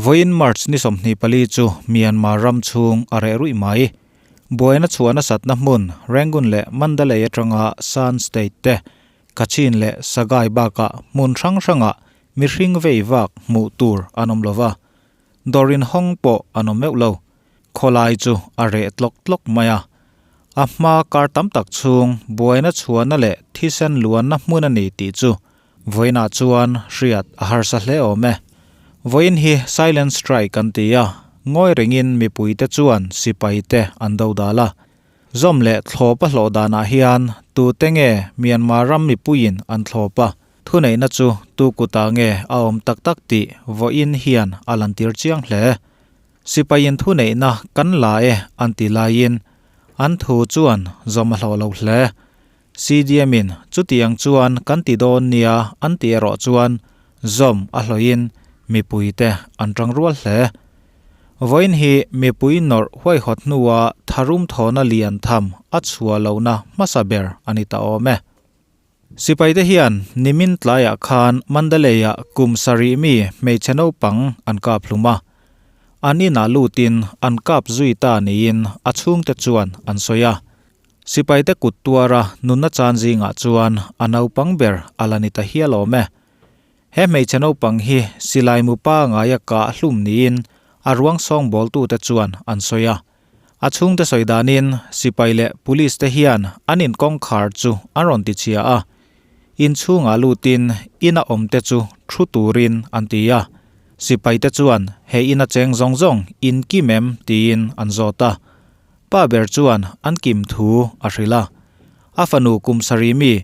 Vawiin March ni 24 chu Myanmar ram chhung a reh ruih mai. Buaina chhuah nasatna hmun Rangoon leh Mandalay atanga Shan State te, Kachin leh Sagaing bakah hmun hrang hrangah mihring vei vak hmuh tur an awm lova. Dawr inhawng pawh an awm meuh lo. Khawlai chu a reh tlawk tlawk mai a. A hma kar tam tak chhung buaina chhuahna leh thisen luanna hmun a ni tih chu vawiinah chuan hriat a harsa hle awm e. Vawiin hi silent strike an ti a, ngawi rengin mipuite chuan sipaite an do dal a. Zawm leh thlawp a hlawh danah hian tute nge Myanmar ram mipuiin an thlawp a, thuneihna chu tu kutah nge a awm tak tak tih vawiin hian a lantir chiang hle. Sipaiin thuneihna kan la e an ti laiin an thu chuan zawm a hlawh lo hle. CDM-in chutiang chuan kan ti dawn nia an ti erawh chuan zawm a hlawhin mipuite an tang rual hle. Vawiin hi mipui nawrh huaihawt hnua tharum thawhna lian tham a chhuah lohna hmasa ber a ni ta awm e. Sipaite hian nimin tlaiah khan Mandalay-ah kum sarih mi hmeichhe naupang an kap hlum a. An inah lutin an kap zui ta niin a chhungte chuan an sawi a. Sipaite kut tuara nunna chan zingah chuan a naupang ber a la ni ta hial awm e. He hmeichhe naupang hi silai mu pangaia kah hlum niin a ruang sawngbawltute chuan an sawi a. A chhungte sawi danin sipai leh police te hian an inkawngkhar chu an rawn ti chhia a, inchhungah lutin ina awm te chu thu turin an ti a. Sipai te chuan he ina cheng zawng zawng in kim em tiin an zawt a. Pa ber chuan an kim thu a hrilh a. A fanu kum sarih mi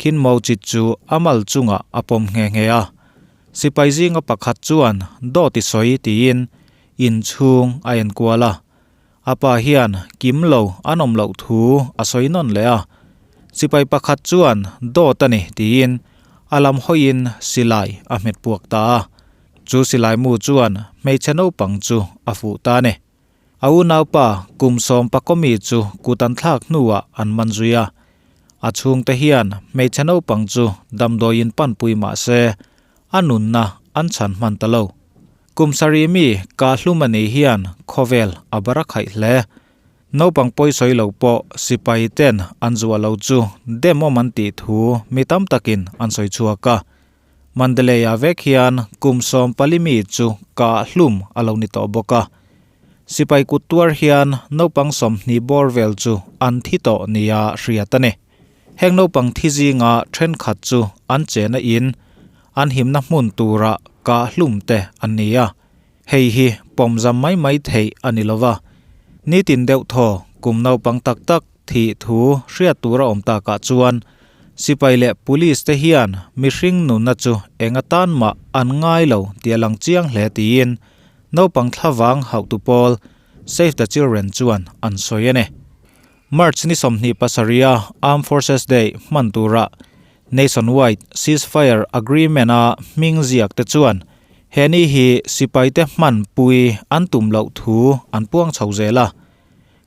Khin Mo Chit chu a mal chungah a pawm nghe nghe a. Sipai zinga pakhat chuan dawt i sawi tiin Inchhung a enkual a, a pa hian kim lo an awm loh thu a sawi nawn leh a. Sipai pakhat chuan dawt a ni tiin a lam hawiin silai a hmet puak ta a. Chu silai mu chuan hmeichhe naupang chu a fuh ta a ni. A unaupa kum sawm pakawmi chu kut an thlak hnuah an man zui a. A chhungte hian hmeichhe naupang chu damdawiin panpui mah se a nunna an chhan hman ta lo. Kum sarih mi kah hlum a nih hian khawvel a bar a khaih hle. Naupang pawi sawi lo pawh sipai ten an zuah lo chu dem awm an tih thu mi tam takin an sawi chhuak a. Mandalay-ah vek hian kum 14 mi chu kah hlum a lo ni tawh bawk a. Sipai kut tuar hian naupang 20 bawr vel chu an thi tawh nia hriat a ni. Heng naupang thi zinga thenkhat chu an chena in an himna hmun tura kah hlum te an ni a, hei hi pawmzam mai mai theih a ni lova. Nitin deuh thaw kum naupang tak tak thih thu hriat tura awm takah chuan sipai leh police te hian mihring nunna chu eng atan mah an ngai lo tih a lang chiang hle tiin naupang thlavang hauhtu pawl Save the Children chuan an sawi a ni. March ni 27 a Armed Forces Day hman tura Nationwide Ceasefire Agreement-a hming ziak te chuan he ni hi sipaite hman pui an tum loh thu an puang chho zel a.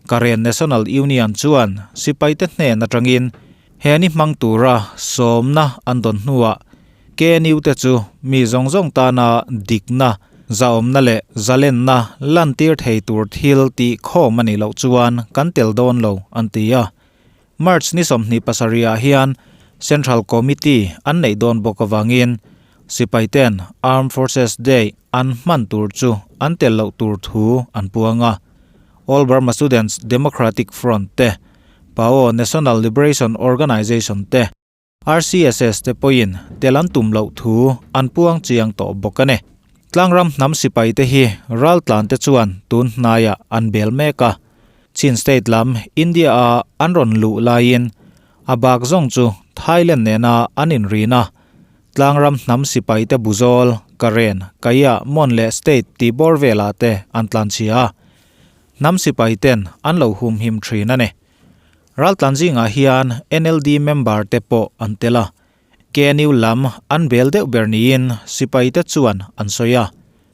Karen National Union chuan sipaite hnen atangin he ni hmang tura sawmna an dawn hnuah KNU te chu mi zawng zawng tana dikna, zahawmna leh zalenna lantir thei tur thil tih khawm a nih loh chuan kan tel dawn lo an ti a. March ni 27 ah hian Central Committee an neih dawn bawk avangin sipai ten Armed Forces Day an hman tur chu an tel loh tur thu an puang a. All Burma Students Democratic Front te, PAO National Liberation Organization te, RCSS te pawhin tel an tum loh thu an puang chiang tawh bawk a ni. Tlangram hnam sipai te hi raltlan te chuan tun hnaiah an bel mek a. Chin State lam India a an rawn luh laiin a bak zawng chu Thailand nena an inrin a. Tlangram hnam sipai te Buzawl, Karen, Kaya, Mon leh State tih bawr velah te an tlanchhia a. Hnam sipai ten an lo humhim thin a ni. Raltlan zingah hian NLD member te pawh an tel a, KNU lam an bel deuh ber niin sipai te chuan an sawi a.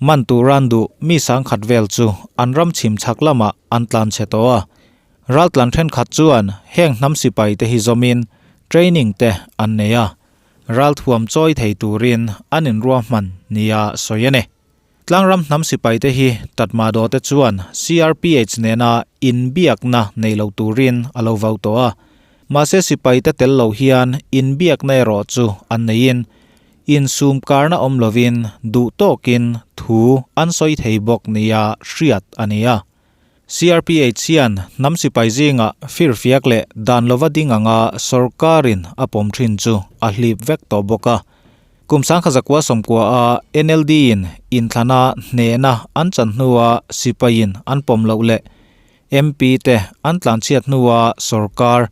Man turan duh mi sangkhat vel chu an ram chhim chhak lamah an tlan chhe tawh a. Raltlan thenkhat chuan heng hnam sipai te hi zawmin training te an nei a, ralthuam chawi thei turin an inruahman nia sawi a ni. Tlangram hnam sipaite hi Tatmadaw te chuan CRPH nena inbiakna nei lo turin a lo vau tawh a. Mahse sipaite tel lo hian inbiakna erawh chu an neiin insumkarna awm lovin duh tawkin thu an sawi thei bawk nia hriat a ni a. CRPH hian hnam sipai zingah firfiak leh dan lova ding anga sorkarin a pawm thin chu a hlip vek tawh bawk a. Kum sangkhazakua sawmkua a NLD in inthlana hnehna an chan hnua sipaiin an pawm loh leh MP te an tlanchhiat hnua sorkar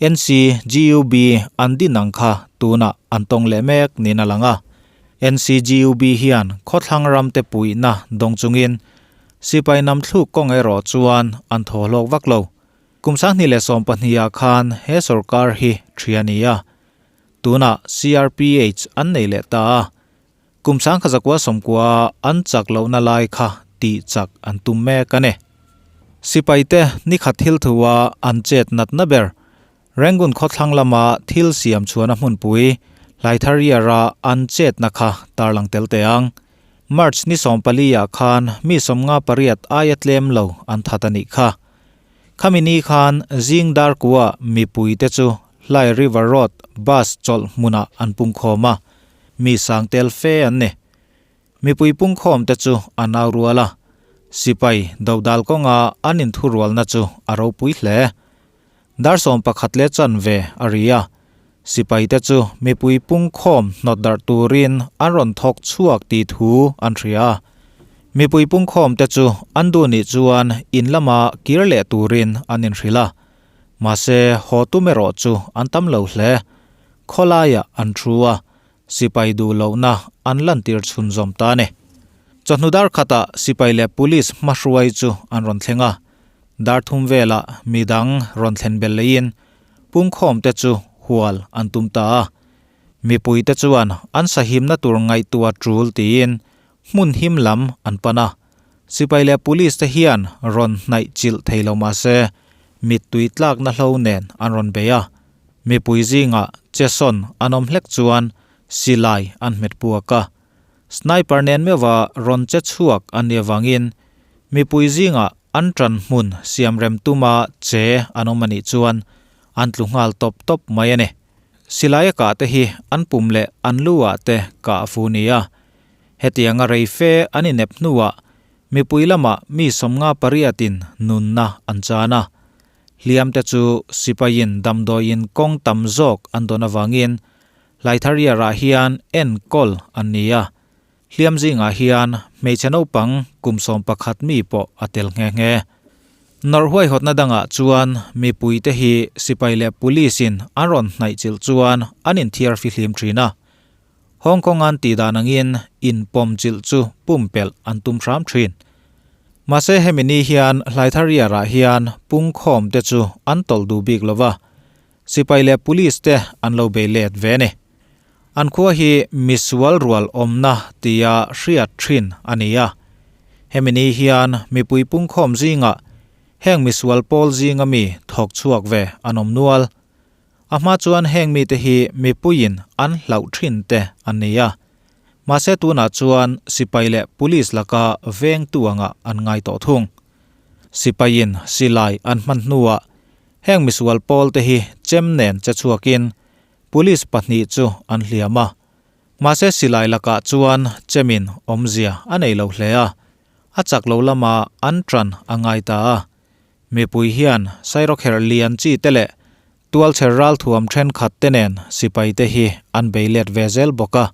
NCGUB an din ang kha tunah an tawng leh mek niin a lang a. NCGUB hian khawthlang ramte puihna dawng chungin sipai nam thluk kawng erawh chuan an thaw hlawk vak lo. Kum 2012 ah khan he sorkar hi ṭhi a ni a. Tunah CRPH an nei leh ta a. Kum 1990 an chak lohna lai kha tih chak an tum mek a ni. Sipaite nikhat thil thua an chet natna ber Rangoon khawthlang lama thil siam chhuahna hmunpui Hlaithariara an chetna kha tarlang tel teh ang. March ni 14 ah khan mi 58 aia tlem lo an that a nih kha. Khami ni khan zing darkua mipuite chu Hlai River Road bus chawlh hmunah an pungkhawm a, mi sang tel fe an ni. Mipui pungkhawm te chu an au rual a, sipai dodal kawnga an inthurualna chu a ropui hle. Dar 11 leh chanve a ri a, sipai te chu mipui pungkhawm hnawt darh turin an rawn thawk chhuak tih thu an hria a. Mipui pungkhawm te chu an duh nih chuan in lama kir leh turin an inhrilh a, mahse haw tum erawh chu an tam lo hle. Khawlaiah an thu a, sipai duh lohna an lantir chhunzawm ta a ni. Chawhnu dar khatah sipai leh police hmahruai chu an rawn thleng a, dar thum velah midang rawn thlen bel leiin pungkhawm te chu hual an tum ta a. Mipui te chuan an sahimna tur ngaihtuah tul tiin hmun him lam an pan a. Sipai leh police te hian rawn hnaih chilh thei lo mahse mittui tlakna hlo nen an rawn bei a. Mipui zingah chesawn an awm hlek chuan silai an hmet puak a. Sniper nen meuha rawn che chhuak an nih avangin mipui zingah an tan hmun siam rem tuma che an awm a nih chuan an tlu nghal tawp tawp mai a ni. Silai a kah te hi an pum leh an lu ah te kah fu ni a. Hetianga rei fe an inep hnuah mipui lamah mi 58 in nunna an chan a. Hliam te chu sipaiin damdawiin kawng tam zawk an dawn avangin Hlaithariarah hian enkawl an ni a. Hliam zingah hian hmeichhe naupang kum 11 mi pawh a tel nghe nghe. Nawrh huaihawtna dangah chuan mipuite hi sipai leh police in an rawn hnaih chilh chuan an inthiar fihlim thin a. Hong Kong an tih dan angin inpawm chilh chu pumpelh an tum hram thin. Mahse hemi ni hian Hlaithariarah hian pungkhawm te chu an tawlh duh bik lova, sipai leh police te an lo bei let ve a ni. An khua hi misual rual awmna tia hriat thin a ni a. Hemi ni hian mipui pungkhawm zingah heng misual pawl zinga mi thawk chhuak ve an awm nual. A hma chuan heng mite hi mipuiin an hlauh thin te an ni a. Mahse tunah chuan sipai leh police laka vengtu anga an ngai tawh thung. Sipaiin silai an hman hnuah heng misual pawl te hi chem nen che chhuakin police pahnih chu an hliam a. Mahse silai lakah chuan chemin awmzia a nei lo hle a, a chak lo lama an tan a ngai ta a. Mipui hian sairawkherh lian chi te leh tualchher ralthuam thenkhat te nen sipai te hi an bei let ve zel bawk a.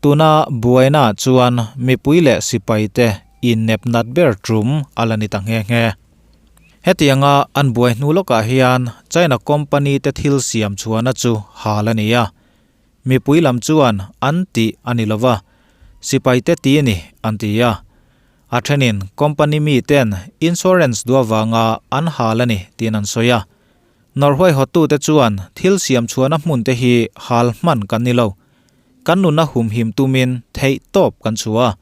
Tuna buaina chuan mipui leh sipai te innep nat ber tum a la ni ta nghe nghe. Hetianga an buai hnu lawkah hian China company te thil siam chhuahna chu hal a ni a. Mipui lam chuan an tih a ni lova, sipai te ti a ni an ti a. A thenin company mi ten insurance duh avanga an hal a ni tiin an sawi a. Norway hawtute chuan thil siam chhuahna hmun te hi hal hman kan ni lo. Kan nuna humhim tumin theih tawp kan chhuah a,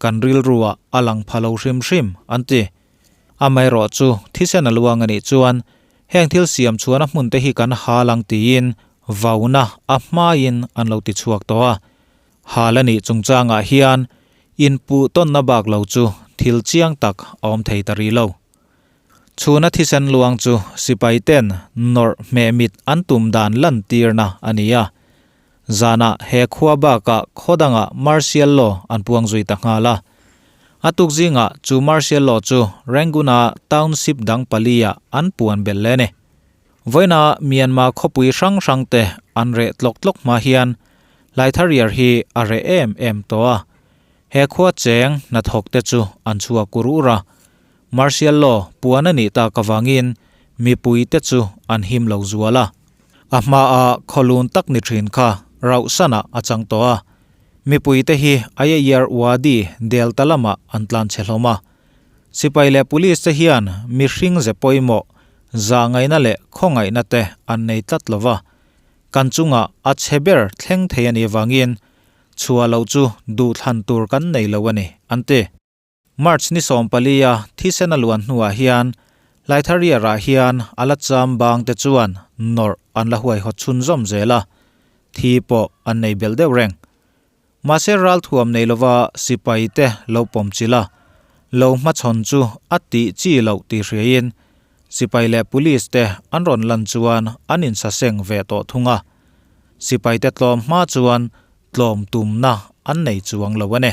kan rilruah a lang pha lo hrim hrim an ti. Amaherawh chu thisen a luang a nih chuan heng thil siam chhuahna hmun te hi kan hal ang tiin vauna a hmain an lo ti chhuak tawh a. Hal a nih chungchangah hian Inpuh tawnna bak lo chu thil chiang tak a awm thei ta rih lo. Chhuna thisen luang chu sipai ten nawrh hmeh mit an tum dan lantirna a ni a. Zanah he khua bakah khaw dangah martial law an puang zui ta nghal a. A tuk zingah chu martial law chu Rangoon-a township dang pali-ah an puan belh leh a ni. Vawiina Myanmar khawpui hrang hrang te an reh tlawk tlawk hma hian Laithariar hi a reh em em tawh a. He khua cheng hnathawk te chu an chhuak ur ur a. Martial law puan a nih tak avangin mipui te chu an him lo zual a. A hmaa khawlun tak ni thin kha rauhsanah a chang tawh a. Mipui te hi Ayayar Wadi Delta lamah an tlan chhe hlawm a. Sipai leh Police te hian mihring ze pawimawh Zahngaihna leh khawngaihna te an nei tlat lo va, kan chungah a chhe ber thleng thei a nih vangin chhuah loh chu duhthlan tur kan nei lo a ni, an ti. March ni 14 a thisen a luan hnuah hian Laithariar-ah hian a la cham bang te chuan nawrh an la huaihawt chhunzawm zel a, thi pawh an nei belh deuh reng. Mahse ralthuam nei lova sipai te lo pawm chilh a, lo hmachhawn chu a tih chi loh tih hriain sipai leh police te an rawn lan chuan an insaseng ve tawh thung a. Sipai te tlawm hma chuan tlawm tumna an nei chuang lo a ni.